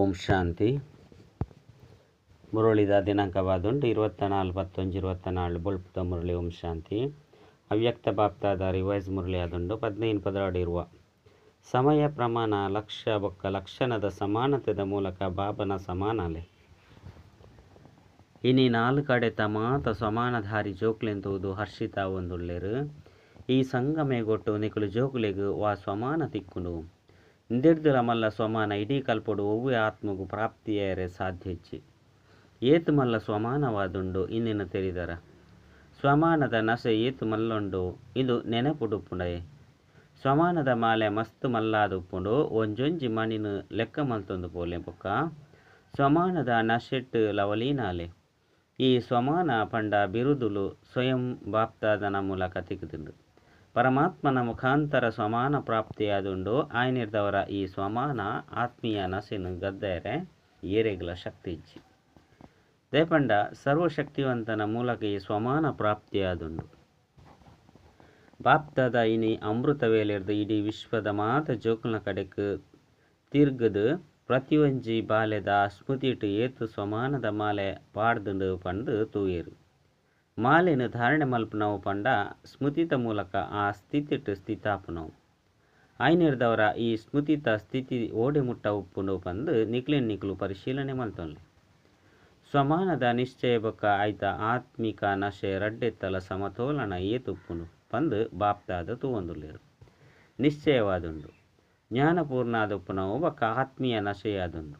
ಓಂ ಶಾಂತಿ. ಮುರಳಿದ ದಿನಾಂಕವಾದುಂಡು 24/11/24 ಬೊಲ್ಪುದ ಮುರಳಿ. ಓಂ ಶಾಂತಿ. ಅವ್ಯಕ್ತ ಬಾಪ್ತಾದ ರಿವೈಸ್ ಮುರಳಿ ಆದುಂಡು 15 ಇರುವ ಸಮಯ ಪ್ರಮಾಣ ಲಕ್ಷ್ಯ ಬೊಕ್ಕ ಲಕ್ಷಣದ ಸಮಾನತೆದ ಮೂಲಕ ಬಾಬನ ಸಮಾನಾಲೆ. ಇನಿ ನಾಲ್ ಕಡೆತ ಮಾತ ಸಮಾನಧಾರಿ ಜೋಕ್ಲೆಂತುವುದು ಹರ್ಷಿತ ಒಂದುಲ್ಲೇರು. ಈ ಸಂಗಮೇಗೊಟ್ಟು ನಿಕುಲು ಜೋಕುಲೆಗು ವಾ ಸ್ವಮಾನ ತಿಕ್ಕುಂಡು ಇಂದೆಡ್ದುಲ ಮಲ್ಲ ಸ್ವಮಾನ ಇಡೀ ಕಲ್ಪೊಡು ಒವ್ವೆ ಆತ್ಮಗು ಪ್ರಾಪ್ತಿಯರೆ ಸಾಧ್ಯ ಇಜ್ಜಿ. ಏತು ಮಲ್ಲ ಸ್ವಮಾನವಾದುಂಡು ಇನ್ನೇನು ತೆರಿದರ. ಸ್ವಮಾನದ ನಸೆ ಏತು ಮಲ್ಲುಂಡು ಇದು ನೆನಪುಡುಪ್ಪುಂಡಯೆ. ಸ್ವಮಾನದ ಮಾಲೆ ಮಸ್ತ್ ಮಲ್ಲಾದುಪ್ಪುಂಡು ಒಂಜೊಂಜಿ ಮಣಿನ ಲೆಕ್ಕ ಮಲ್ತೊಂದು ಪೋಲೆ ಬೊಕ್ಕ ಸ್ವಮಾನದ ನಶೆಟ್ ಲವಲೀನಾಲೆ. ಈ ಸ್ವಮಾನ ಪಂಡ ಬಿರುದುಲು ಸ್ವಯಂ ಬಾಪ್ತಾದನ ಮೂಲಕ ತಿಕ್ಕುದುಂಡು. ಪರಮಾತ್ಮನ ಮುಖಾಂತರ ಸ್ವಮಾನ ಪ್ರಾಪ್ತಿಯಾದುಂಡು. ಆಯ್ನಿರ್ದವರ ಈ ಸ್ವಮಾನ ಆತ್ಮೀಯ ನಸೆನು ಗದ್ದೆರೆ ಏರೆಗ್ಲ ಶಕ್ತಿ ಇಜ್ಜಿ. ದೇಪಂಡ ಸರ್ವಶಕ್ತಿವಂತನ ಮೂಲಕ ಈ ಸ್ವಮಾನ ಪ್ರಾಪ್ತಿಯಾದುಂಡು. ಬಾಪ್ತಾದ ಇನಿ ಅಮೃತ ವೇಲೆರ್ದು ಇಡೀ ವಿಶ್ವದ ಮಾತ ಜೋಕುಲ್ನ ಕಡೆಕ್ ತಿರ್ಗದು ಪ್ರತಿಯೊಂಜಿ ಬಾಲೆದ ಸ್ಮೃತಿಟ್ ಏತು ಸ್ವಮಾನದ ಮಾಲೆ ಪಾಡ್ದುಂಡು ಪಂದು ತೂಯೆರು. ಮಾಲೆನು ಧಾರಣೆ ಮಲ್ಪುನವು ಪಂಡ ಸ್ಮೃತಿತ ಮೂಲಕ ಆ ಸ್ಥಿತಿಟ್ ಸ್ಥಿತಾಪುನವು. ಆಯ್ನಿರ್ದವರ ಈ ಸ್ಮೃತಿತ ಸ್ಥಿತಿ ಓಡೆ ಮುಟ್ಟ ಉಪ್ಪುಂಡು ಪಂದು ನಿಕ್ಲೆನ್ ನಿಕ್ಲು ಪರಿಶೀಲನೆ ಮಲ್ತೊನ್ಲೆ. ಸ್ವಮಾನದ ನಿಶ್ಚಯ ಬೊಕ್ಕ ಆಯ್ತ ಆತ್ಮಿಕ ನಶೆ ರಡ್ಡೆತ್ತಲ ಸಮತೋಲನ ಏತುಪ್ಪುಂಡು ಪಂದು ಬಾಪ್ತಾದ ತೂವೊಂದುಲ್ಲೆರು. ನಿಶ್ಚಯವಾದುಂಡು ಜ್ಞಾನಪೂರ್ಣಾದುಪ್ಪುನವು ಬೊಕ್ಕ ಆತ್ಮೀಯ ನಶೆಯಾದುಂಡು.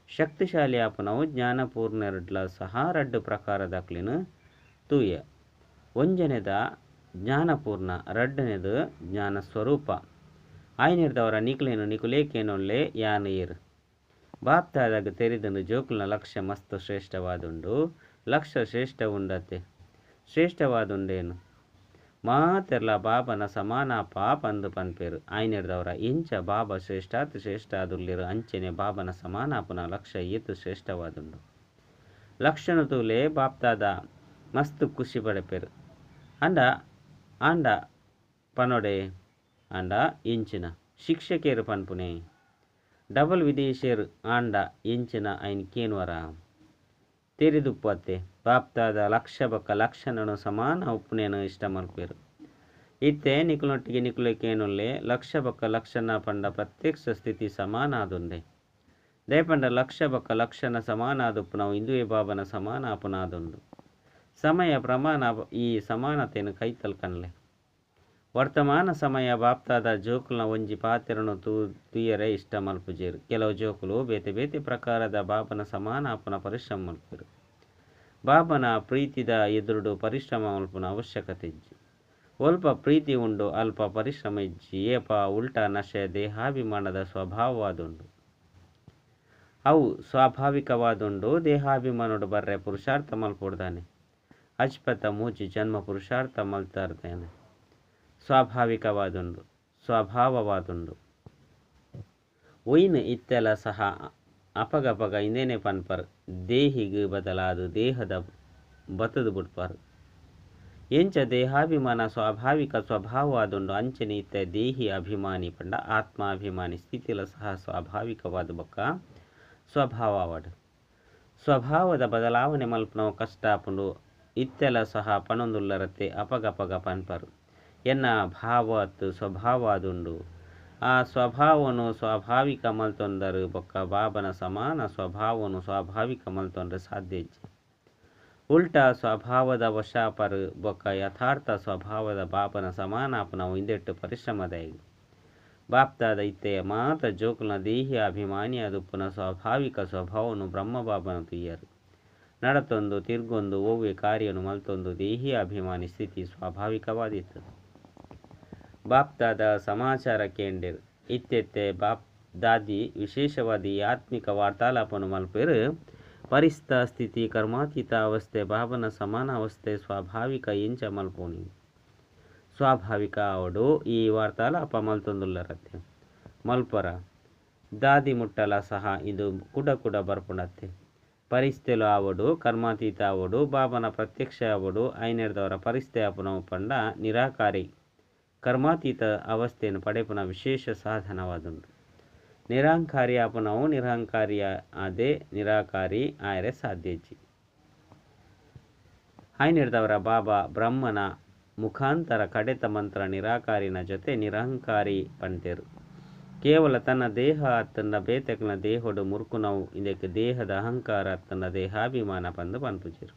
ಶಕ್ತಿಶಾಲಿ ಆಪುನವು ಜ್ಞಾನಪೂರ್ಣೆರಡ್ಲ ಸಹ ರಡ್ಡು ಪ್ರಕಾರದಕ್ಲೆನ್ ತೂಯ. ಒಂಜನೆದ ಜ್ಞಾನಪೂರ್ಣ, ರಡ್ಡನೆದು ಜ್ಞಾನ ಸ್ವರೂಪ. ಆಯ್ನಿರ್ದವರ ನಿಕ್ಲೇನು ನಿಕುಲೇಕೇನೊಲ್ಲೆ ಯಾನು ಏರು. ಬಾಪ್ತಾದಾಗ ತೆರಿದಂದು ಜೋಕುಲ್ನ ಲಕ್ಷ್ಯ ಮಸ್ತ್ ಶ್ರೇಷ್ಠವಾದುಂಡು. ಲಕ್ಷ್ಯ ಶ್ರೇಷ್ಠ ಉಂಡತೆ ಶ್ರೇಷ್ಠವಾದುಂಡೇನು ಮಾತೆರ್ಲ ಬಾಬನ ಸಮಾನ ಪಾಪಂದು ಪನ್ಪೇರು. ಆಯ್ನಿರ್ದವರ ಇಂಚ ಬಾಬಾ ಶ್ರೇಷ್ಠಾತಿ ಶ್ರೇಷ್ಠ ಆದುಲ್ಲೇರು ಅಂಚೆನೆ ಬಾಬನ ಸಮಾನಾಪನ ಲಕ್ಷ್ಯ ಏತು ಶ್ರೇಷ್ಠವಾದುಂಡು. ಲಕ್ಷಣ ತೂಲೆ ಬಾಪ್ತಾದ ಮಸ್ತ್ ಖುಷಿ ಪಡೆಪೇರು. ಅಂಡ ಆಂಡ ಪನೊಡೆ ಆಂಡ ಇಂಚಿನ ಶಿಕ್ಷಕೇರು ಪನ್ಪುನೆ ಡಬಲ್ ವಿದೇಶಿಯರು ಆಂಡ ಇಂಚಿನ ಐನ್ ಕೇನ್ವರ ತೆರಿದುಪ್ಪತ್ತೆ. ಬಾಪ್ತಾದ ಲಕ್ಷ ಬೊಕ್ಕ ಲಕ್ಷಣನು ಸಮಾನ ಉಪ್ಪುನೇನು ಇಷ್ಟ ಮಲ್ಪೇರು. ಇತ್ತೆ ನಿಕುಲೊಟ್ಟಿಗೆ ನಿಕುಲೇಕೇನುಲ್ಲೆ ಲಕ್ಷ ಬೊಕ್ಕ ಲಕ್ಷಣ ಪಂಡ ಪ್ರತ್ಯಕ್ಷ ಸ್ಥಿತಿ ಸಮಾನ ಆದುಂಡೆ. ದಯಪಂಡ ಲಕ್ಷ ಬೊಕ್ಕ ಲಕ್ಷಣ ಸಮಾನ ಆದುಪ್ಪುನವು ಇಂದುವೆ ಬಾಬನ ಸಮಾನ ಆಪುನಾದುಂಡು. ಸಮಯ ಪ್ರಮಾಣ ಈ ಸಮಾನತೆಯನ್ನು ಕೈತಲ್ ಕನ್ಲೆ. ವರ್ತಮಾನ ಸಮಯ ಬಾಪ್ತಾದ ಜೋಕುಲ್ನ ಒಂಜಿ ಪಾತ್ರನು ತೂಯರೆ ಇಷ್ಟ ಮಲ್ಪುಜೇರು. ಕೆಲವು ಜೋಕುಲು ಬೇತೆ ಬೇತೆ ಪ್ರಕಾರದ ಬಾಬನ ಸಮಾನ ಆಪುನ ಪರಿಶ್ರಮ ಮಲ್ಪುರು. ಬಾಬನ ಪ್ರೀತಿದ ಎದುರುಡು ಪರಿಶ್ರಮ ಮಲ್ಪುನ ಅವಶ್ಯಕತೆ ಇಜ್ಜಿ. ಅಲ್ಪ ಪ್ರೀತಿ ಉಂಡು ಅಲ್ಪ ಪರಿಶ್ರಮ ಇಜ್ಜಿ. ಏಪ ಉಲ್ಟಾ ನಶೆ ದೇಹಾಭಿಮಾನದ ಸ್ವಭಾವವಾದುಂಡು. ಅವು ಸ್ವಾಭಾವಿಕವಾದುಂಡು. ದೇಹಾಭಿಮಾನೋಡು ಬರ್ರೆ ಪುರುಷಾರ್ಥ ಮಲ್ಪೊಡ್ದಾನೆ. ಅಜ್ಪತ ಮೂಜಿ ಜನ್ಮ ಪುರುಷಾರ್ಥ ಮಲ್ತಾರ್ದೇನೆ. ಸ್ವಾಭಾವಿಕವಾದುಂಡು ಸ್ವಭಾವವಾದುಂಡು. ಒಯ್ನು ಇತ್ತೆಲ ಸಹ ಅಪಗಪಗ ಇಂದೇನೆ ಪನ್ಪರ್ ದೇಹಿಗ್ ಬದಲಾದ ದೇಹದ ಬತ್ತದು ಬಿಡ್ಪಾರ್. ಎಂಚ ದೇಹಾಭಿಮಾನ ಸ್ವಾಭಾವಿಕ ಸ್ವಭಾವವಾದುಂಡು ಅಂಚನೆ ಇತ್ತೆ ದೇಹಿ ಅಭಿಮಾನಿ ಪಂಡ ಆತ್ಮಾಭಿಮಾನಿ ಸ್ಥಿತಿಲ ಸಹ ಸ್ವಾಭಾವಿಕವಾದ ಬೊಕ್ಕ ಸ್ವಭಾವವಾಡು. ಸ್ವಭಾವದ ಬದಲಾವಣೆ ಮಲ್ಪನವು ಕಷ್ಟ ಆಪುಂಡು. ಇತ್ತೆಲ ಸಹ ಪನೊಂದುಲ್ಲರತ್ತೆ ಅಪಗಪಗ ಪನ್ಪರು. ಎನ್ನ ಭಾವತ್ ಸ್ವಭಾವದುಂಡು. ಆ ಸ್ವಭಾವನು ಸ್ವಾಭಾವಿಕ ಮಲ್ತೊಂದರು ಬೊಕ್ಕ ಬಾಬನ ಸಮಾನ ಸ್ವಭಾವನು ಸ್ವಾಭಾವಿಕ ಮಲ್ತೊಂದರೆ ಸಾಧ್ಯ ಇಜ್ಜಿ. ಉಲ್ಟಾ ಸ್ವಭಾವದ ವಶಾಪರು ಬೊಕ್ಕ ಯಥಾರ್ಥ ಸ್ವಭಾವದ ಬಾಬನ ಸಮಾನಾಪನವು ಇಂದೆಟ್ಟು ಪರಿಶ್ರಮದಾಯಿ. ಬಾಪ್ತಾದ ಇತ್ತೆಯ ಮಾತ ಜೋಕುಲ್ನ ದೇಹಿ ಅಭಿಮಾನಿಯಾದುಪ್ಪುನ ಸ್ವಾಭಾವಿಕ ಸ್ವಭಾವನು ಬ್ರಹ್ಮಬಾಬನ ತುಯ್ಯರು. ನಡತೊಂದು ತಿರ್ಗೊಂದು ಒವ್ವೆ ಕಾರ್ಯನು ಮಲ್ತೊಂದು ದೇಹಿ ಅಭಿಮಾನಿ ಸ್ಥಿತಿ ಸ್ವಾಭಾವಿಕವಾದಿತ್ತು. ಬಾಪ್ತಾದ ಸಮಾಚಾರ ಕೇಂದಿರು. ಇತ್ತೆತ್ತೆ ಬಾಪ್ ದಾದಿ ವಿಶೇಷವಾದಿ ಆತ್ಮಿಕ ವಾರ್ತಾಲಾಪನು ಮಲ್ಪೇರು. ಪರಿಸ್ಥ ಸ್ಥಿತಿ ಕರ್ಮಾತೀತ ಅವಸ್ಥೆ ಬಾಬನ ಸಮಾನ ಅವಸ್ಥೆ ಸ್ವಾಭಾವಿಕ ಇಂಚ ಮಲ್ಪೋನಿ ಸ್ವಾಭಾವಿಕ ಅವಡು ಈ ವಾರ್ತಾಲಾಪ ಮಲ್ತೊಂದುಲ್ಲರತ್ತೆ. ಮಲ್ಪರ ದಾದಿ ಮುಟ್ಟಲ ಸಹ ಇದು ಕುಡ ಕುಡ ಬರ್ಪುಣತ್ತೆ. ಪರಿಸ್ಥೆಲು ಆವಡು ಕರ್ಮಾತೀತ ಆವಡು ಬಾಬನ ಪ್ರತ್ಯಕ್ಷ ಆವಡು ಐನೆರ್ದವರ ಪರಿಸ್ಥೆ ಆಪುನವು ಪಂಡ ನಿರಾಕಾರಿ ಕರ್ಮಾತೀತ ಅವಸ್ಥೆಯನ್ನು ಪಡೆಪುನ ವಿಶೇಷ ಸಾಧನವಾದುಂಡು. ನಿರಹಂಕಾರಿ ಆಪುನವು ನಿರಹಂಕಾರಿ ಆದೆ ನಿರಾಕಾರಿ ಆಯರೆ ಸಾಧ್ಯ ಇಜ್ಜಿ. ಆಯ್ನೆಡ್ದವರ ಬಾಬಾ ಬ್ರಹ್ಮನ ಮುಖಾಂತರ ಕಡೆತ ಮಂತ್ರ ನಿರಾಕಾರಿನ ಜೊತೆ ನಿರಹಂಕಾರಿ ಪಂತೇರು. ಕೇವಲ ತನ್ನ ದೇಹ ಅತ್ತಂಡ ಬೇತೆಕ್ನ ದೇಹೊಡು ಮುರ್ಕುನವು ಇಂದಕ್ಕೆ ದೇಹದ ಅಹಂಕಾರ ಅತ್ತಂಡ ದೇಹಾಭಿಮಾನ ಪಂದು ಪನ್ಪುಜೆರು.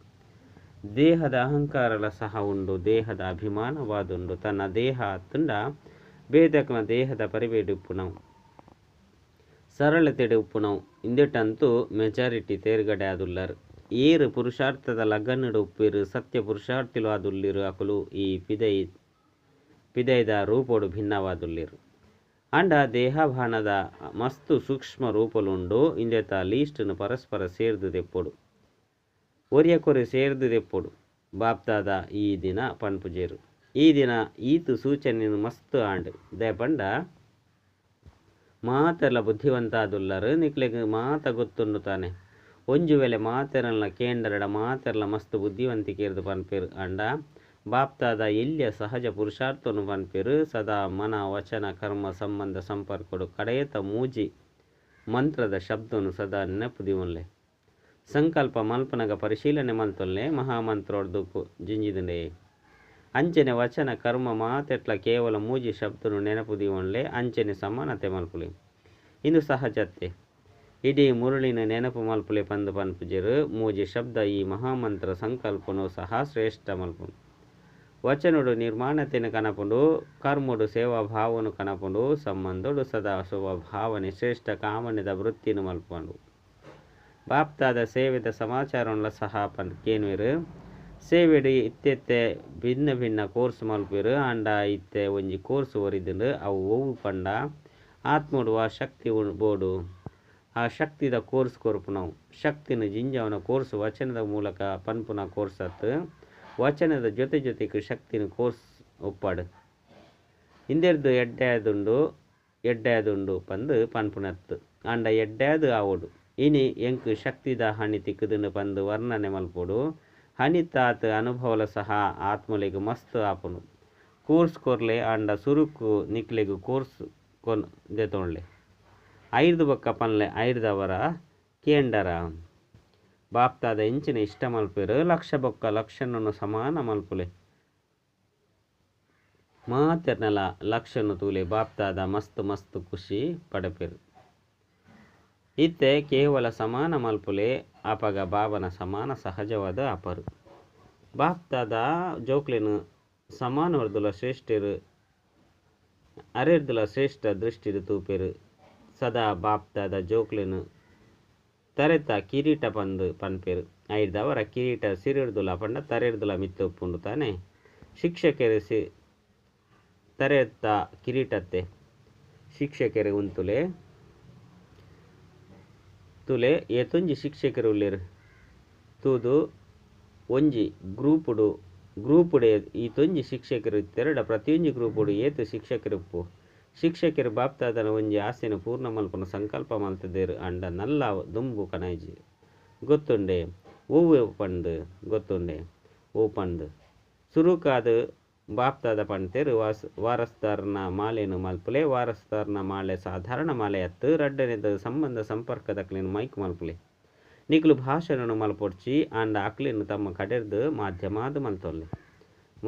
ದೇಹದ ಅಹಂಕಾರಲ ಸಹ ಉಂಡು, ದೇಹದ ಅಭಿಮಾನವಾದುಂಡು. ತನ್ನ ದೇಹ ಅತ್ತಂಡ ಬೇತೆಕ್ನ ದೇಹದ ಪರಿವೇಡು ಉಪ್ಪುನವು ಸರಳತೆಡೆ ಉಪ್ಪುನವು ಇಂದೆಟಂತೂ ಮೆಜಾರಿಟಿ ತೇರ್ಗಡೆ ಆದುಲ್ಲರ್. ಏರು ಪುರುಷಾರ್ಥದ ಲಗನಡು ಉಪ್ಪಿರು ಸತ್ಯ ಪುರುಷಾರ್ಥಿಲು ಆದುಲ್ಲಿರು ಅಕುಲು ಈ ಪಿದೈದ ರೂಪೋಡು ಭಿನ್ನವಾದುಲ್ಲಿರು. ಅಂಡ ದೇಹಾಭಾನದ ಮಸ್ತು ಸೂಕ್ಷ್ಮ ರೂಪಲುಂಡು. ಇಂದೆತ ಲೀಸ್ಟನ್ನು ಪರಸ್ಪರ ಸೇರ್ದು ದೆಪ್ಪೊಡು, ಒರಿಯಕೊರಿ ಸೇರ್ದು ದೆಪ್ಪೊಡು. ಬಾಪ್ತಾದ ಈ ದಿನ ಪನ್ಪುಜೆರು. ಈ ದಿನ ಈತು ಸೂಚನೆ ಮಸ್ತ್ ಆಂಡ್. ದಯಪಂಡ ಮಾತೆರ್ಲ ಬುದ್ಧಿವಂತಾದುಲ್ಲರು, ನಿಕ್ಲೆಗ್ ಮಾತ ಗೊತ್ತುಂಡು ತಾನೆ. ಒಂಜು ವೇಳೆ ಮಾತೆರಲ್ಲ ಕೇಂದ್ರಡ ಮಾತೆರ್ಲ ಮಸ್ತ್ ಬುದ್ಧಿವಂತಿಕೆರ್ದು ಪನ್ಪೆರು. ಅಂಡ ಬಾಪ್ತಾದ ಎಲ್ಯ ಸಹಜ ಪುರುಷಾರ್ಥನು ಪನ್ಪೆರು. ಸದಾ ಮನ ವಚನ ಕರ್ಮ ಸಂಬಂಧ ಸಂಪರ್ಕಡು ಕಡೆಯತ ಮೂಜಿ ಮಂತ್ರದ ಶಬ್ದನು ಸದಾ ನೆನಪು ದಿವನ್ಲೆ. ಸಂಕಲ್ಪ ಮಲ್ಪನಗ ಪರಿಶೀಲನೆ ಮಲ್ತೊಲ್ಲೆ ಮಹಾಮಂತ್ರೋರ್ದು ಜಿಂಜಿದಂಡೆ. ಅಂಚನೆ ವಚನ ಕರ್ಮ ಮಾತೆಟ್ಲ ಕೇವಲ ಮೂಜಿ ಶಬ್ದನು ನೆನಪು ದಿವನ್ಲೆ. ಅಂಚನೆ ಸಮಾನತೆ ಮಲ್ಪುಲೆ. ಇಂದು ಸಹಜತೆ. ಇಡೀ ಮುರುಳಿನ ನೆನಪು ಮಲ್ಪುಲೆ ಪಂದು ಪನ್ಪುಜೆರು. ಮೂಜಿ ಶಬ್ದ ಈ ಮಹಾಮಂತ್ರ ಸಂಕಲ್ಪನು ಸಹ ಶ್ರೇಷ್ಠ ಮಲ್ಪುನು. ವಚನಡು ನಿರ್ಮಾಣತೆನ ಕನಪುಂಡು, ಕರ್ಮಡು ಸೇವಾ ಭಾವನು ಕನಪುಂಡು, ಸಂಬಂಧಡು ಸದಾ ಭಾವನೆ ಶ್ರೇಷ್ಠ ಕಾಮನೆದ ವೃತ್ತಿನ ಮಲ್ಪುಂಡು. ಬಾಪ್ತಾದ ಸೇವೆದ ಸಮಾಚಾರನ್ಲ ಸಹ ಪನ್ ಕೇನ್ವೆರು. ಸೇವೆಡು ಇತ್ತೆತ್ತೆ ಭಿನ್ನ ಭಿನ್ನ ಕೋರ್ಸ್ ಮಲ್ಪೆರು. ಆಂಡ ಇತ್ತೆ ಒಂಜಿ ಕೋರ್ಸ್ ಒರಿದುಂಡು. ಅವು ಒವು ಪಂಡ ಆತ್ಮಡುವ ಶಕ್ತಿ ಬೋಡು. ಆ ಶಕ್ತಿದ ಕೋರ್ಸ್ ಕೊರ್ಪುನವು ಶಕ್ತಿನ ಜಿಂಜವನ ಕೋರ್ಸ್ ವಚನದ ಮೂಲಕ ಪನ್ಪುನ ಕೋರ್ಸ್ ಅತ್ತು. ವಚನದ ಜೊತೆ ಜೊತೆಗೆ ಶಕ್ತಿನ ಕೋರ್ಸ್ ಒಪ್ಪಾಡು. ಇಂದೆರ್ದು ಎಡ್ಡೆದುಂಡು ಎಡ್ಡೆದುಂಡು ಪಂದು ಪನ್ಪುನತ್ತು. ಆಂಡ ಎಡ್ಡೆದು ಆವೋಡು. ಇನಿ ಎಂಕ್ ಶಕ್ತಿದ ಹಣಿ ತಿಕ್ಕುದುಂಡು ಪಂದು ವರ್ಣನೆ ಮಲ್ಪೊಡು. ಹನಿತಾತ್ ಅನುಭವಲ ಸಹ ಆತ್ಮಲೆಗ್ ಮಸ್ತ್ ಆಪುಂಡು. ಕೋರ್ಸ್ ಕೊರ್ಲೆ ಆಂಡ ಸುರುಕು ನಿಕ್ಲೆಗ್ ಕೋರ್ಸ್ ಕೊನ್ ದೆತೊಂಡ್ಲೆ. ಐರ್ದು ಬೊಕ್ಕ ಪನ್ಲೆ ಐರ್ದವರ ಕೇಂಡರ ಬಾಪ್ತಾದ ಇಂಚಿನ ಇಷ್ಟ ಮಲ್ಪೆರು. ಲಕ್ಷ ಬೊಕ್ಕ ಲಕ್ಷಣನು ಸಮಾನ ಮಲ್ಪುಲೆ. ಮಾತೆರ್ನಲ ಲಕ್ಷಣ ತೂಲೆ ಬಾಪ್ತಾದ ಮಸ್ತ್ ಮಸ್ತ್ ಖುಷಿ ಪಡಪೆರು. ಇತ್ತೆ ಕೇವಲ ಸಮಾನ ಮಲ್ಪುಲೆ. ಆಪಗ ಬಾಬನ ಸಮಾನ ಸಹಜವಾದ ಆಪರು. ಬಾಪ್ತಾದ ಜೋಕ್ಲೆನು ಸಮಾನವರ್ದುಲ ಶ್ರೇಷ್ಠರು ಅರೆರ್ದುಲ ಶ್ರೇಷ್ಠ ದೃಷ್ಟಿಡು ತೂಪೆರು. ಸದಾ ಬಾಪ್ತಾದ ಜೋಕ್ಲೆನು ತರೆತ ಕಿರೀಟ ಪಂದು ಪನ್ಪೆರು. ಐರ್ದವರ ಕಿರೀಟ ಸಿರಿರ್ದುಲ ಪಂಡ ತರೆರ್ದುಲ ಮಿತ್ತೊಪ್ಪುಂಡು ತಾನೆ. ಶಿಕ್ಷಕರು ತರೆತ ಕಿರೀಟತ್ತೆ ಶಿಕ್ಷಕರು ಉಂತುಲೆ ತುಲೆ ಏತೊಂಜಿ ಶಿಕ್ಷಕರು ಉಲ್ಲೇರು ತೂದು ಒಂಜಿ ಗ್ರೂಪುಡು ಗ್ರೂಪುಡೆ ಈ ತೊಂಜಿ ಶಿಕ್ಷಕರು ಇತ್ತೆರಡ ಪ್ರತಿಯೊಂಜಿ ಗ್ರೂಪುಡು ಏತು ಶಿಕ್ಷಕರು ಉಪ್ಪು. ಶಿಕ್ಷಕರು ಬಾಪ್ತಾದನ ಒಂಜಿ ಆಸೆನ ಪೂರ್ಣ ಮಲ್ಪನ ಸಂಕಲ್ಪ ಮಲ್ತದೇರು. ಅಂಡ ನಲ್ಲ ದುಂಬು ಕನೈಜಿ ಗೊತ್ತುಂಡೆ ಓವು ಪಂದು ಗೊತ್ತುಂಡೆ ಓ ಪಂದು ಸುರುಕಾದ ಬಾಪ್ತಾದ ಪಂತೇರು ವಾರಸ್ದಾರನ ಮಾಲೆನು ಮಲ್ಪುಲೆ. ವಾರಸ್ದಾರನ ಮಾಲೆ ಸಾಧಾರಣ ಮಾಲೆ ಅತ್ತು. ರಡ್ಡನೆದ ಸಂಬಂಧ ಸಂಪರ್ಕದಕ್ಲೇನು ಮೈಕ್ ಮಲ್ಪುಲೆ. ನಿಕ್ಲು ಭಾಷಣನು ಮಲ್ಪೊಡ್ಚಿ ಆಂಡ ಅಕ್ಲೇನು ತಮ್ಮ ಕಡೆರ್ದು ಮಾಧ್ಯಮಾದ ಮಲ್ತೊಲ್ಲೆ.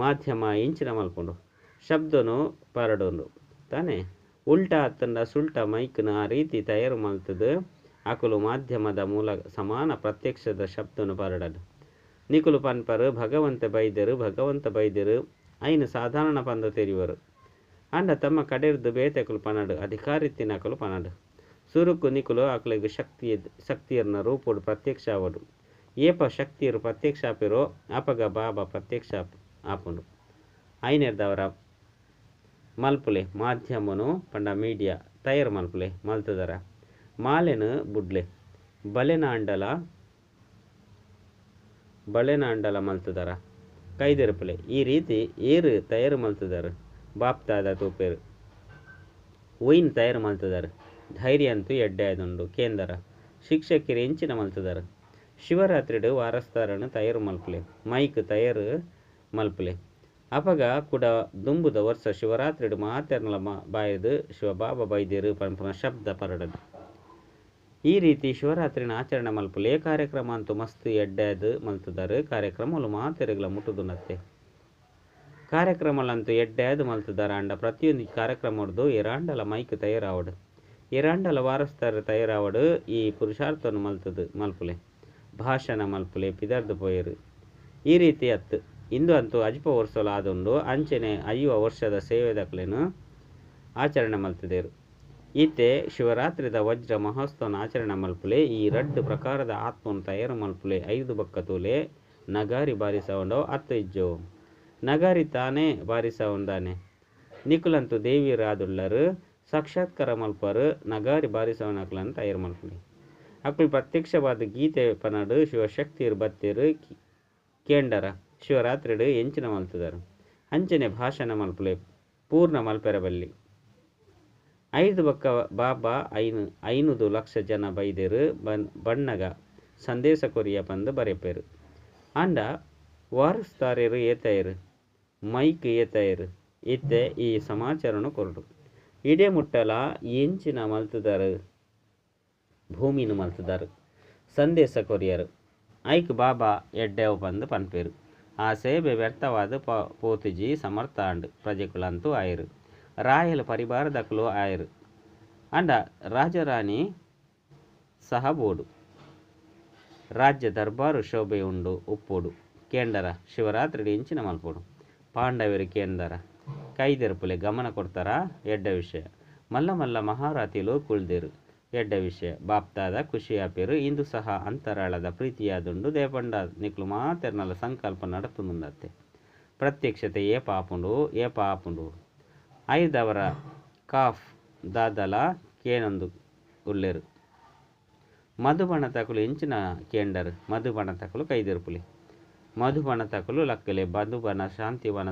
ಮಾಧ್ಯಮ ಇಂಚಿನ ಮಲ್ಪುಂಡು ಶಬ್ದನು ಪರಡೊಂಡು ತಾನೆ. ಉಲ್ಟಾ ಅತ್ತಂಡ ಸುಲ್ಟ ಮೈಕ್ನ ಆ ರೀತಿ ತಯಾರು ಮಲ್ತದು ಅಕುಲು ಮಾಧ್ಯಮದ ಮೂಲ ಸಮಾನ ಪ್ರತ್ಯಕ್ಷದ ಶಬ್ದನು ಪರಡದು. ನಿಕುಲು ಪನ್ಪರು ಭಗವಂತ ಬೈದರು ಭಗವಂತ ಬೈದರು ಐನು ಸಾಧಾರಣ ಪಂದ ತೆರಿವರು. ಅಂಡ ತಮ್ಮ ಕಡೆರ್ದು ಬೇತೆಕುಲು ಪನಡು ಅಧಿಕಾರಿತ್ತಿನಕುಲು ಪನಡು. ಸುರುಕು ನಿಕುಲು ಅಕ್ಲೆಗ್ ಶಕ್ತಿಯರ್ನ ರೂಪೋಡು ಪ್ರತ್ಯಕ್ಷ ಆವಡು. ಏಪ ಶಕ್ತಿಯರು ಪ್ರತ್ಯಕ್ಷ ಆಪಿರೋ ಅಪಗ ಬಾಬಾ ಪ್ರತ್ಯಕ್ಷ ಆಪುಂಡು. ಐನೆರ್ದವರ ಮಲ್ಪುಲೆ ಮಾಧ್ಯಮನು ಪಂಡ ಮೀಡಿಯಾ ತಯಾರು ಮಲ್ಪುಲೆ ಮಲ್ತದರ ಮಾಲೆನು ಬುಡ್ಲೆ ಬಲೆನಾಂಡಲ ಬಳೆನಾಂಡಲ ಮಲ್ತದರ ಕೈದೆರಪುಲೆ. ಈ ರೀತಿ ಏರು ತಯಾರು ಮಲ್ತದಾರ ಬಾಪ್ತಾದ ತೂಪೇರು ಒಯ್ನ್ ತಯಾರು ಮಲ್ತದಾರ ಧೈರ್ಯ ಅಂತೂ ಎಡ್ಡೆದುಂಡು ಕೇಂದ್ರ ಶಿಕ್ಷಕರು ಎಂಚಿನ ಮಲ್ತದಾರ. ಶಿವರಾತ್ರಿಡು ವಾರಸ್ದಾರನು ತಯಾರು ಮಲ್ಪುಲೆ ಮೈಕ್ ತಯಾರು ಮಲ್ಪುಲೆ. ಅಪಗ ಕುಡ ದುಂಬುದ ವರ್ಸ ಶಿವರಾತ್ರಿಡ್ ಮಾತೆರ್ನಲ ಬಾಯಿರ್ದ್ ಶಿವಬಾಬಾ ಬೈದೆರ್ ಪನ್ಪುನ ಶಬ್ದ ಪರಡಡ್. ಈ ರೀತಿ ಶಿವರಾತ್ರಿನ ಆಚರಣೆ ಮಲ್ಪುಲೆ ಕಾರ್ಯಕ್ರಮ ಅಂತೂ ಮಸ್ತ್ ಎಡ್ಡೆದ್ ಮಲ್ತುದರ್ ಕಾರ್ಯಕ್ರಮಲು ಮಾತೆರೆಗ್ಲ ಮುಟ್ಟುದುಂಡತ್ತೆ. ಕಾರ್ಯಕ್ರಮಲಂತೂ ಎಡ್ಡೆದ್ ಮಲ್ತುದರ್ ಆಂಡ ಪ್ರತಿಯೊಂಜಿ ಕಾರ್ಯಕ್ರಮೊರ್ದು ಏರಾಂಡಲ ಮೈಕ್ ತಯಾರಾವಡ್ ಏರಾಂಡಲ ವಾರಸ್ದಾರೆರ್ ತಯಾರಾವಡ್ ಈ ಪುರುಷಾರ್ಥನ್ ಮಲ್ತುದು ಮಲ್ಪುಲೆ ಭಾಷಣ ಮಲ್ಪುಲೆ ಪಿದರ್ದ್ ಪೋಯೆರ್. ಈ ರೀತಿ ಅತ್ತ್ ಇಂದು ಅಂತೂ ಅಜಿಪ ವರ್ಷಲ ಆದುಂಡು ಅಂಚನೆ 50 ವರ್ಷದ ಸೇವೆದಕ್ಲೆನ್ ಆಚರಣೆ ಮಲ್ತುದೆರ್. ಇತ್ತೆ ಶಿವರಾತ್ರಿದ ವಜ್ರ ಮಹೋತ್ಸವನ್ ಆಚರಣೆ ಮಲ್ಪುಲೆ ಈ ರಡ್ಡ್ ಪ್ರಕಾರದ ಆತ್ಮನ್ ತಯಾರು ಮಲ್ಪುಲೆ ಐದು ಬೊಕ್ಕ ತೂಲೆ ನಗಾರಿ ಬಾರಿಸವುಂಡೋ ಅತ್ ಇಜ್ಜೋ. ನಗಾರಿ ತಾನೇ ಬಾರಿಸವುಂದಾನೆ ನಿಕುಲಂತೂ ದೇವಿಯರಾದುಲ್ಲರ್ ಸಾಕ್ಷಾತ್ಕಾರ ಮಲ್ಪರು ನಗಾರಿ ಬಾರಿಸವನಕ್ಲನ್ ತಯಾರು ಮಲ್ಪುಲೆ. ಅಕುಲು ಪ್ರತ್ಯಕ್ಷವಾದ್ ಗೀತೆ ಪನಡ್ ಶಿವಶಕ್ತಿಯರು ಬತ್ತೆರ್ ಕೇಂಡರ ಶಿವರಾತ್ರಿಡ್ ಎಂಚಿನ ಮಲ್ತುದರ್ ಅಂಚನೆ ಭಾಷಣ ಮಲ್ಪುಲೆ ಪೂರ್ಣ ಮಲ್ಪೆರೆ ಬಲ್ಲಿ. ಐದು ಬೊಕ್ಕ ಬಾಬಾ 5 ಲಕ್ಷ ಜನ ಬೈದೆರ್ ಬಣ್ಣಗ ಸಂದೇಶ ಕೊರಿಯ ಪಂದ್ ಬರೆಪೆರ್. ಆಂಡ ವಾರಸ್ದಾರೆರ್ ಏತಾಯೆರ್ ಮೈಕ್ ಏತಾಯೆರ್ ಇತ್ತೆ ಈ ಸಮಾಚಾರನ್ ಕೊರೊಡು. ಇಡೆ ಮುಟ್ಟಲ ಎಂಚಿನ ಮಲ್ತುದರ್ ಭೂಮಿನ್ ಮಲ್ತುದರ್ ಸಂದೇಶ ಕೊರಿಯರ್ ಐಕ್ ಬಾಬಾ ಎಡ್ಡೆವು ಪಂದ್ ಪನ್ಪೆರ್. ಆ ಸೇವೆ ವ್ಯರ್ಥವಾದ್ ಪೋತುಜಿ ಸಮರ್ಥ ಆಂಡ್ ಪ್ರಜೆಕುಲಂತೂ ಆಯೆರ್. ರಾಯಲ್ ಪರಿವಾರದಕುಲು ಆಯೆರ್. ಆಂಡ ರಾಜರಾಣಿ ಸಹ ಬೋಡು. ರಾಜ್ಯ ದರ್ಬಾರು ಶೋಭೆ ಉಂಡು ಉಪ್ಪೊಡು ಕೇಂಡರ ಶಿವರಾತ್ರಿಡ್ ಎಂಚಿನ ಮಲ್ಪೊಡು. ಪಾಂಡವೆರ್ ಕೇಂದರ ಕೈದೆರ್ಪುಲೆ ಗಮನ ಕೊರ್ತಾರ ಎಡ್ಡೆ ವಿಷಯ. ಮಲ್ಲ ಮಲ್ಲ ಮಹಾರಥಿಲು ಕುಲ್ದೆರ್ ಎಡ್ಡೆ ವಿಷಯ. ಬಾಪ್ದಾದ ಖುಷಿ ಆಪೆರ್ ಇಂದು ಸಹ ಅಂತರಾಳದ ಪ್ರೀತಿಯಾದುಂಡು ದೇಪಂಡ ನಿಕುಲು ಮಾತೆರ್ನಲ ಸಂಕಲ್ಪ ನಡತೊಂದುಂಡತ್ತೆ. ಪ್ರತ್ಯಕ್ಷತೆ ಏಪ ಆಪುಂಡು ಏಪ ಆಪುಂಡು ಐದವರ ಕಾಫ್ ದಾದಲ ಕೇನೊಂದು ಉಲ್ಲೆರ್. ಮಧುಬನತಕುಲು ಎಂಚಿನ ಕೇಂಡರ್ ಮಧುಬನತಕುಲು ಕೈದೆರ್ಪುಲೆ ಮಧುಬನತಕುಲು ಲಕ್ಕಲೆ ಮಧುಬನ ಶಾಂತಿವನ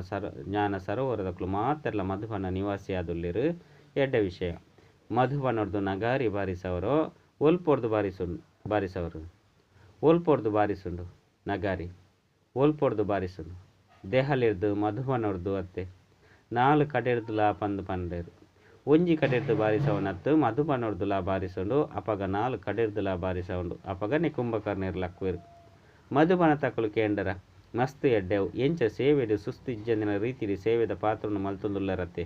ಜ್ಞಾನ ಸರೋವರದಕುಲು ಮಾತೆರ್ಲ ಮಧುಬನ ನಿವಾಸಿ ಆದುಲ್ಲೆರ್ ಎಡ್ಡೆ ವಿಷಯ. ಮಧುಬನೊರ್ದು ನಗಾರಿ ಬಾರಿಸವರೋ ಒಲ್ಪೊರ್ದು ಬಾರಿಸವರು ಒಲ್ಪೊರ್ದು ಬಾರಿಸುಂಡು ನಗಾರಿ ಒಲ್ಪೊರ್ದು ಬಾರಿಸುಂಡು ದೆಹಲಿರ್ದು ಮಧುಬನೊರ್ದು ಅತ್ತೆ ನಾಲ್ ಕಡೆರ್ದುಲಾ ಪಂದ್ ಪಂಡೆರ್. ಒಂಜಿ ಕಡೆರ್ದು ಬಾರಿಸವನತ್ತು ಮಧುಬನೊರ್ದುಲಾ ಬಾರಿಸುಂಡು ಅಪಗ ನಾಲ್ ಕಡೆರ್ದುಲಾ ಬಾರಿಸವುಂಡು ಅಪಗನೆ ಕುಂಭಕರ್ಣೆರ್ ಲಕ್ಕುವೆರ್. ಮಧುಬನತಕುಲು ಕೇಂಡರ ಮಸ್ತ್ ಎಡ್ಡೆವು ಎಂಚ ಸೇವೆಡ್ ಸುಸ್ತು ಇಜ್ಜಂದಿನ ರೀತಿಡ್ ಸೇವೆದ ಪಾತ್ರನ್ ಮಲ್ತೊಂದುಲ್ಲರತ್ತೆ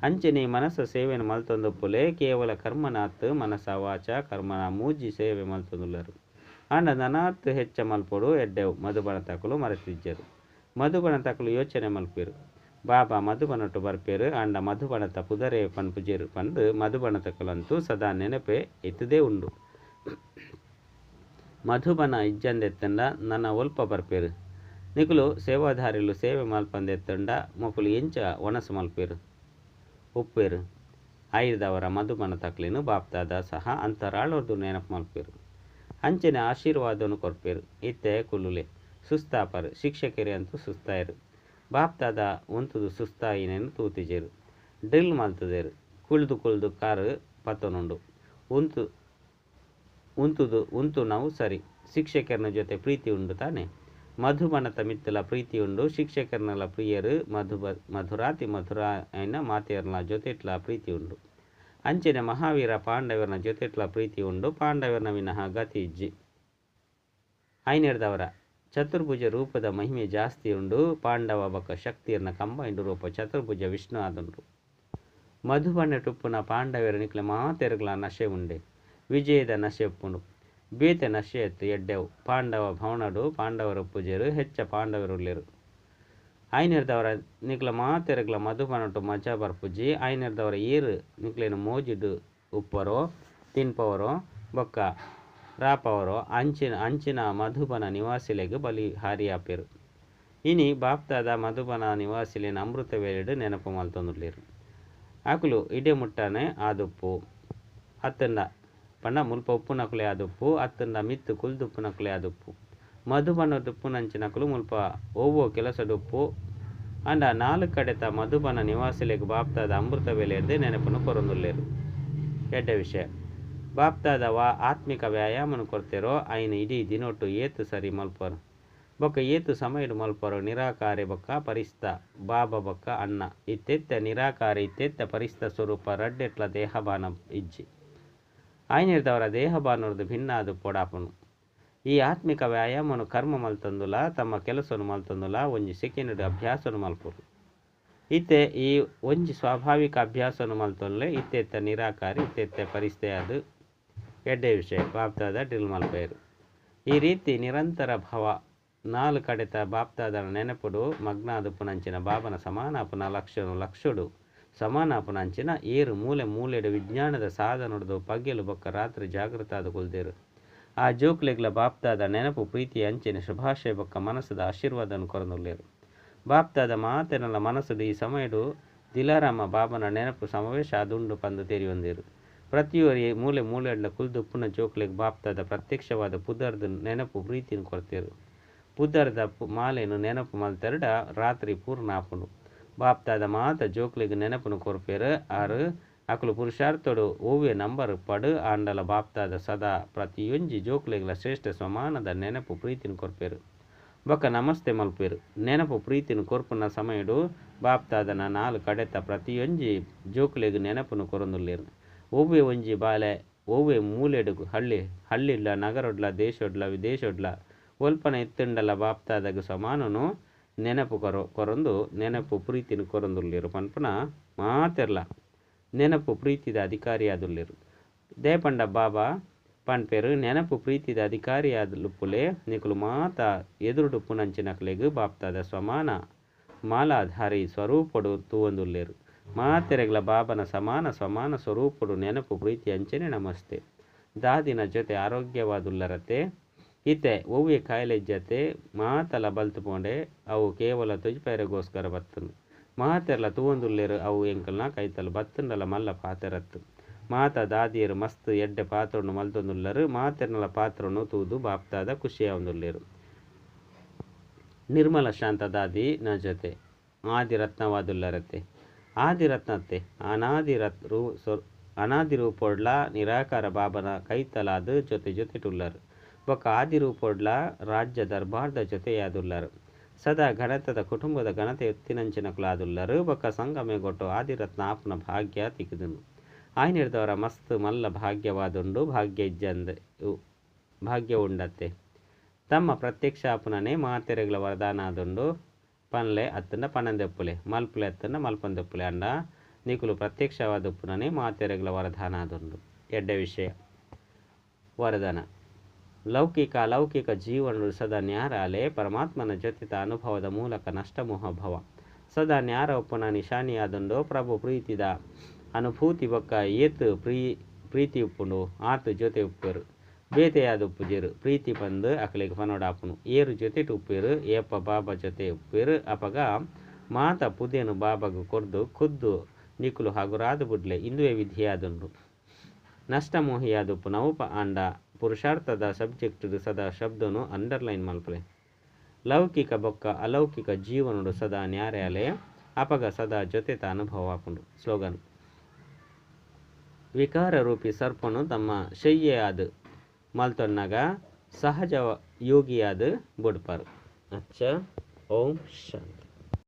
ಅಂಚನೆ ಮನಸ ಸೇವೆನ್ ಮಲ್ತೊಂದುಪ್ಪುಲೆ ಕೇವಲ ಕರ್ಮನಾತ್ ಮನಸ ವಾಚ ಕರ್ಮನ ಮೂಜಿ ಸೇವೆ ಮಲ್ತೊಂದುಲ್ಲರು. ಆಂಡ ನನಾತ್ ಹೆಚ್ಚ ಮಲ್ಪೊಡು ಎಡ್ಡೆವು ಮಧುಬನತಕುಲು ಮರೆತಿಜ್ಜೆರ್. ಮಧುಬನತಕುಲು ಯೋಚನೆ ಮಲ್ಪೆರ್. ಬಾಬಾ ಮಧುಬನೊಟ್ಟು ಬರ್ಪೆರ್ ಆಂಡ ಮಧುಬನತ ಪುದರೇ ಪನ್ಪುಜೆರ್ ಪಂದ್ ಮಧುಬನತಕುಲಂತೂ ಸದಾ ನೆನಪೇ ಇತ್ತುದೇ ಉಂಡು. ಮಧುಬನ ಇಜ್ಜಂದೆತ್ತಂಡ ನನ ಒಲ್ಪ ಬರ್ಪೆರ್. ನಿಕುಲು ಸೇವಾಧಾರಿಲು ಸೇವೆ ಮಲ್ಪಂದೆತ್ತಂಡ ಮೊಕುಲು ಎಂಚ ವನಸ್ ಮಲ್ಪೆರ್ ಉಪ್ಪೆರ್. ಐರ್ದವರ ಮಧುಬನತಕ್ಲೆನ್ ಬಾಪ್ದಾದ ಸಹ ಅಂತರಾಳೊರ್ದು ನೆನಪು ಮಲ್ಪೆರ್. ಅಂಚನೆ ಆಶೀರ್ವಾದನು ಕೊರ್ಪೆರ್. ಇತ್ತೆ ಕುಲ್ಲುಲೆ ಸುಸ್ತಾಪರ್ ಶಿಕ್ಷಕೆರೆ ಅಂತೂ ಸುಸ್ತಾಯೆರ್. ಬಾಪ್ದಾದ ಉಂತುದು ಸುಸ್ತಾಯಿನೆನ್ ತೂತಿಜೆರ್. ಡ್ರಿಲ್ ಮಲ್ತುದೆರ್ ಕುಲ್ದು ಕುಲ್ದು ಕಾರ್ ಪತ್ತೊನುಂಡು ಉಂತುದು ಉಂತುನವು ಸರಿ. ಶಿಕ್ಷಕೆರ್ನ ಜೊತೆ ಪ್ರೀತಿ ಉಂಡು ತಾನೆ. ಮಧುಬನತ ಮಿತ್ತಲ ಪ್ರೀತಿ ಉಂಡು ಶಿಕ್ಷಕೆರ್ನಲ ಪ್ರಿಯರು ಮಧುರಾತಿ ಮಧುರ ಆಯಿನ ಮಾತೆರ್ನ ಜೊತೆಟ್ಲ ಪ್ರೀತಿ ಉಂಡು. ಅಂಚನೆ ಮಹಾವೀರ ಪಾಂಡವರ್ನ ಜೊತೆಟ್ಲ ಪ್ರೀತಿ ಉಂಡು ಪಾಂಡವರ್ನ ವಿನಃ ಗತಿ ಇಜ್ಜಿ. ಐನೆರ್ದವರ ಚತುರ್ಭುಜ ರೂಪದ ಮಹಿಮೆ ಜಾಸ್ತಿ ಉಂಡು ಪಾಂಡವ ಬೊಕ್ಕ ಶಕ್ತಿಯರ್ನ ಕಂಬೈಂಡ್ ರೂಪ ಚತುರ್ಭುಜ ವಿಷ್ಣು ಆದುಂಡು. ಮಧುಬನಟುಪ್ಪುನ ಪಾಂಡವೆರ್ ನಿಕ್ಲೆ ಮಾತೆರ್ಗ್ಲ ನಶೆ ಉಂಡೆ ವಿಜಯದ ನಶೆ ಉಪ್ಪುಂಡು. ಬೇತೆ ನಶೆ ಎತ್ತು ಎಡ್ಡೆವು ಪಾಂಡವ ಭವನಡು ಪಾಂಡವರು ಪೂಜೆರು ಹೆಚ್ಚ ಪಾಂಡವರುಲ್ಲೆರ್. ಐನೆರ್ದವರ ನಿಕ್ಲ ಮಾತೆರ್ಗ್ಲ ಮಧುಬನಟು ಮಜಾ ಬರ್ಪುಜಿ. ಐನೆರ್ದವರ ಏರ್ ನಿಕ್ಲೆನ ಮೋಜಿಡ್ ಉಪ್ಪರೋ ತಿನ್ಪವರೋ ಬೊಕ್ಕ ರಾಪವರೋ ಅಂಚಿನ ಮಧುಬನ ನಿವಾಸಿಲೆಗ್ ಬಲಿ ಹಾರಿಯಾಪೆರ್. ಇನಿ ಬಾಪ್ದಾದ ಮಧುಬನ ನಿವಾಸಿಲೆನ ಅಮೃತ ವೇಳೆಡ್ ನೆನಪು ಮಲ್ತೊಂದುಲ್ಲೆರ್. ಅಕುಲು ಇಡೆ ಮುಟ್ಟನೆ ಆದುಪ್ಪು ಅತ್ತಂಡ ಪಂಡ ಮುಲ್ಪ ಉಪ್ಪುನಕುಲೇ ಆದುಪ್ಪು ಅತ್ತಂಡ ಮಿತ್ತು ಕುಲ್ದುಪ್ಪುನಕುಲೇ ಆದುಪ್ಪು. ಮಧುಬನದುಪ್ಪುನಂಚಿನಕುಲು ಮುಲ್ಪ ಒವ್ವೋ ಕೆಲಸಡುಪ್ಪು ಆಂಡ ನಾಲ್ ಕಡೆತ ಮಧುಬನ ನಿವಾಸಿಲೆಗ್ ಬಾಪ್ದಾದ ಅಮೃತ ವೇಳೆರ್ದೇ ನೆನಪನ್ನು ಕೊರೊಂದುಲ್ಲೆರ್. ಎಡ್ಡೆ ವಿಷಯ. ಬಾಪ್ದಾದ ವಾ ಆತ್ಮಿಕ ವ್ಯಾಯಾಮನ್ ಕೊರ್ತೆರೋ ಐನ್ ಇಡೀ ದಿನೊಟ್ಟು ಏತ್ ಸರಿ ಮಲ್ಪರ್. ಬೊಕ್ಕ ಏತು ಸಮಯಡು ಮಲ್ಪರು ನಿರಾಕಾರೆ ಬೊಕ್ಕ ಪರಿಸ್ತ ಬಾಬಾ ಬೊಕ್ಕ ಅಣ್ಣ ಇತ್ತೆತ್ತ ನಿರಾಕಾರೆ ಇತ್ತೆತ್ತ ಪರಿಸ್ತ ಸ್ವರೂಪ ರಡ್ಡೆಟ್ಲ ದೇಹಬಾನ ಇಜ್ಜಿ ಆಯ್ನಿರ್ದವರ ದೇಹಬಾನೊರ್ದು ಭಿನ್ನ ಅದು ಪೊಡಾಪನು ಈ ಆತ್ಮಿಕ ವ್ಯಾಯಾಮನು ಕರ್ಮ ಮಲ್ತಂದುಲ ತಮ್ಮ ಕೆಲಸನು ಮಲ್ತಂದುಲ ಒಂಜಿ ಸೆಕೆಂಡ್ ಅಭ್ಯಾಸನು ಮಲ್ಪರು ಇತ್ತೆ ಈ ಒಂಜಿ ಸ್ವಾಭಾವಿಕ ಅಭ್ಯಾಸನು ಮಲ್ತೊನ್ಲೆ ಇತ್ತೆತ್ತ ನಿರಾಕಾರಿ ಇತ್ತೆತ್ತ ಪರಿಸ್ಥೆ ಅದು ಎಡ್ಡೆ ವಿಷಯ ಬಾಪ್ತಾದ ಡ್ರಿಲ್ ಮಲ್ಪೇರು ಈ ರೀತಿ ನಿರಂತರ ಭವ ನಾಲ್ ಕಡೆತ ಬಾಪ್ತಾದನ ನೆನಪುಡು ಮಗ್ನಾದು ಪುನಂಚಿನ ಬಾಬನ ಸಮಾನಾಪನ ಲಕ್ಷನು ಲಕ್ಷಡು ಸಮಾನಾಪನಂಚಿನ ಏರು ಮೂಲೆ ಮೂಲೆಡು ವಿಜ್ಞಾನದ ಸಾಧನೊಡ್ದು ಪಗ್ಗೆಲು ಬೊಕ್ಕ ರಾತ್ರಿ ಜಾಗೃತ ಆದ ಕುಲ್ದೇರು ಆ ಜೋಕ್ಲೆಗ್ಲ ಬಾಪ್ತಾದ ನೆನಪು ಪ್ರೀತಿ ಅಂಚಿನ ಶುಭಾಶಯ ಬೊಕ್ಕ ಮನಸ್ಸದ ಆಶೀರ್ವಾದನು ಕೊರನುಲ್ಲೇರು ಬಾಪ್ತಾದ ಮಾತೆನಲ್ಲ ಮನಸ್ಸುಡು ಈ ಸಮಯಡು ದಿಲಾರಾಮ ಬಾಬನ ನೆನಪು ಸಮಾವೇಶ ಅದುಂಡು ಪಂದು ತೆರಿಯೊಂದಿರು ಪ್ರತಿಯೊರಿ ಮೂಲೆ ಮೂಲೆಡ್ಲ ಕುಲ್ದುಪ್ಪುನ ಜೋಕ್ಲೆಗ್ ಬಾಪ್ತಾದ ಪ್ರತ್ಯಕ್ಷವಾದ ಪುದರ್ದು ನೆನಪು ಪ್ರೀತಿನ ಕೊರ್ತೇರು ಪುದರ್ದ ಮಾಲೆನು ನೆನಪು ಮಲ್ತೆರಡ ರಾತ್ರಿ ಪೂರ್ಣ ಆಪುಂಡು ಬಾಪ್ತಾದ ಮಾತ ಜೋಕ್ಲೆಗ್ ನೆನಪುನು ಕೊರ್ಪೇರು ಆರು ಅಕುಲು ಪುರುಷಾರ್ಥಡು ಓವ್ಯ ನಂಬರ್ ಪಡು ಆಂಡಲ ಬಾಪ್ತಾದ ಸದಾ ಪ್ರತಿಯೊಂಜಿ ಜೋಕ್ಲೆಗ್ಲ ಶ್ರೇಷ್ಠ ಸಮಾನದ ನೆನಪು ಪ್ರೀತಿನ ಕೊರ್ಪೇರು ಬೊಕ್ಕ ನಮಸ್ತೆ ಮಲ್ಪೇರು ನೆನಪು ಪ್ರೀತಿನ ಕೊರ್ಪುನ ಸಮಯಡು ಬಾಪ್ತಾದನ ನಾಲ್ ಕಡೆತ ಪ್ರತಿಯೊಂಜಿ ಜೋಕ್ಲೆಗ್ ನೆನಪುನು ಕೊರೊಂದುಲ್ಲೇರು ಒವ್ವೆ ಒಂಜಿ ಬಾಲೆ ಒವ್ವೆ ಮೂಲೆಡು ಹಳ್ಳಿ ಹಳ್ಳಿಡ್ಲ ನಗರೊಡ್ಲ ದೇಶೊಡ್ಲ ವಿದೇಶೊಡ್ಲ ಒಲ್ಪನ ಎತ್ತುಂಡಲ ಬಾಪ್ತಾದಗ ಸಮಾನನು ನೆನಪು ಕೊರೊಂದು ನೆನಪು ಪ್ರೀತಿನ ಕೊರೊಂದುಲ್ಲೇರು ಪನ್ಪುನ ಮಾತೆರ್ಲ ನೆನಪು ಪ್ರೀತಿದ ಅಧಿಕಾರಿಯಾದುಲ್ಲೇರು ದೇಪಂಡ ಬಾಬಾ ಪನ್ಪೇರು ನೆನಪು ಪ್ರೀತಿದ ಅಧಿಕಾರಿಯಾದುಪ್ಪುಲೆ ನಿಕುಲು ಮಾತ ಎದುರುಡು ಪುನಂಚಿನಕ್ಲೆಗ್ ಬಾಪ್ತಾದ ಸಮಾನ ಮಾಲಾಧಾರಿ ಸ್ವರೂಪಡು ತೂವೊಂದುಲ್ಲೇರು ಮಾತೆರೆಗ್ಲ ಬಾಬನ ಸಮಾನ ಸಮಾನ ಸ್ವರೂಪಡು ನೆನಪು ಪ್ರೀತಿ ಅಂಚನೆ ನಮಸ್ತೆ ದಾದಿನ ಜೊತೆ ಆರೋಗ್ಯವಾದುಲ್ಲರತೆ ಇತ್ತೆ ಒವ್ವೆ ಕಾಯಿಲೆ ಜೊತೆ ಮಾತಲ ಬಲ್ತು ಪೋಂಡೆ ಅವು ಕೇವಲ ತುಜಿಪೈರೆಗೋಸ್ಕರ ಬತ್ತನು ಮಾತೆರ್ಲ ತೂವೊಂದುಲ್ಲೇರು ಅವು ಎಂಕಲ್ನ ಕೈತಲ್ ಬತ್ತುಂಡಲ ಮಲ್ಲ ಪಾತೆರತ್ತು ಮಾತ ದಾದಿಯರು ಮಸ್ತ್ ಎಡ್ಡೆ ಪಾತ್ರನು ಮಲ್ತೊಂದುಲ್ಲರು ಮಾತೆರ್ನಲ ಪಾತ್ರನು ತೂದು ಬಾಪ್ತಾದ ಖುಷಿಯಾವೊಂದುಲ್ಲೇರು ನಿರ್ಮಲ ಶಾಂತ ದಾದಿ ನ ಜೊತೆ ಆದಿರತ್ನವಾದುಲ್ಲರತೆ ಆದಿರತ್ನತ್ತೆ ಅನಾದಿ ರೂಪೊಡ್ಲ ನಿರಾಕಾರ ಬಾಬನ ಕೈತಲಾದ ಜೊತೆ ಜೊತೆಟುಲ್ಲರು ಬೊಕ್ಕ ಆದಿರೂಪೊಡ್ಲ ರಾಜ್ಯ ದರ್ಬಾರ್ದ ಜೊತೆಯಾದುಲ್ಲರು ಸದಾ ಘನತದ ಕುಟುಂಬದ ಘನತೆ ಎತ್ತಿನಂಚಿನಕುಲಾದುಲ್ಲರು ಬೊಕ್ಕ ಸಂಗಮೆಗೊಟ್ಟು ಆದಿರತ್ನ ಆಪ್ನ ಭಾಗ್ಯ ತಿಕ್ಕಿದನು ಆಯ್ನಿರ್ದವರ ಮಸ್ತ್ ಮಲ್ಲ ಭಾಗ್ಯವಾದುಂಡು ಭಾಗ್ಯ ಇಜ್ಜಂದ ಭಾಗ್ಯ ಉಂಡತ್ತೆ ತಮ್ಮ ಪ್ರತ್ಯಕ್ಷ ಆಪುನನೇ ಮಾತೆರೆಗಳ ವರದಾನ ಆದುಂಡು ಪನ್ಲೆ ಅತ್ತಂಡ ಪನಂದೆಪ್ಪುಲೆ ಮಲ್ಪುಲೆ ಅತ್ತಂಡ ಮಲ್ಪಂದೆಪ್ಪುಲೆ ಅಂಡ ನಿಕುಲು ಪ್ರತ್ಯಕ್ಷವಾದ ಉಪ್ಪುನನೇ ಮಾತೆರೆಗಳ ವರದಾನ ಆದುಂಡು ಎಡ್ಡೆ ವಿಷಯ ವರದಾನ ಲೌಕಿಕ ಅಲೌಕಿಕ ಜೀವನವು ಸದಾ ನ್ಯಾರಾಲೆ ಪರಮಾತ್ಮನ ಜೊತೆತ ಅನುಭವದ ಮೂಲಕ ನಷ್ಟಮೋಹ ಭವ ಸದಾ ನ್ಯಾರ ಒಪ್ಪುನ ನಿಶಾನಿಯಾದುಂಡು ಪ್ರಭು ಪ್ರೀತಿದ ಅನುಭೂತಿ ಬೊಕ್ಕ ಏತು ಪ್ರೀತಿ ಉಪ್ಪುಂಡು ಆತು ಜೊತೆ ಉಪ್ಪೇರು ಬೇತೆಯಾದ ಉಪ್ಪುಜೇರು ಪ್ರೀತಿ ಪಂದು ಅಕಲೆಗ್ ಪನೋಡಾಪುನು ಏರು ಜೊತೆಟ್ ಉಪ್ಪೇರು ಏಪ ಬಾಬಾ ಜೊತೆ ಉಪ್ಪೇರು ಅಪಗ ಮಾತ ಪುದೇನು ಬಾಬಾಗು ಕೊರ್ದು ಖುದ್ದು ನಿಕುಲು ಹಗುರಾದ ಬುಡ್ಲೆ ಇಂದುವೆ ವಿಧಿಯಾದುಂಡು ನಷ್ಟಮೋಹಿಯಾದ ಉಪ್ಪುನವು ಅಂಡ ಪುರುಷಾರ್ಥದ ಸಬ್ಜೆಕ್ಟ್ ಸದಾ ಶಬ್ದನು ಅಂಡರ್ಲೈನ್ ಮಲ್ಪಲೆ ಲೌಕಿಕ ಬೊಕ್ಕ ಅಲೌಕಿಕ ಜೀವನಡು ಸದಾ ನ್ಯಾರ್ಯಾಲೆ ಅಪಗ ಸದಾ ಜೊತೆತ ಅನುಭವ ಆಪುಂಡು. ಸ್ಲೋಗನ್ ವಿಕಾರ ರೂಪಿ ಸರ್ಪನು ತಮ್ಮ ಶಯ್ಯೆಯಾದ ಮಲ್ತೊನ್ನಗ ಸಹಜ ಯೋಗಿಯಾದ ಬುಡ್ಪಾರು. ಅಚ್ಚ, ಓಂ ಶಾಂತಿ.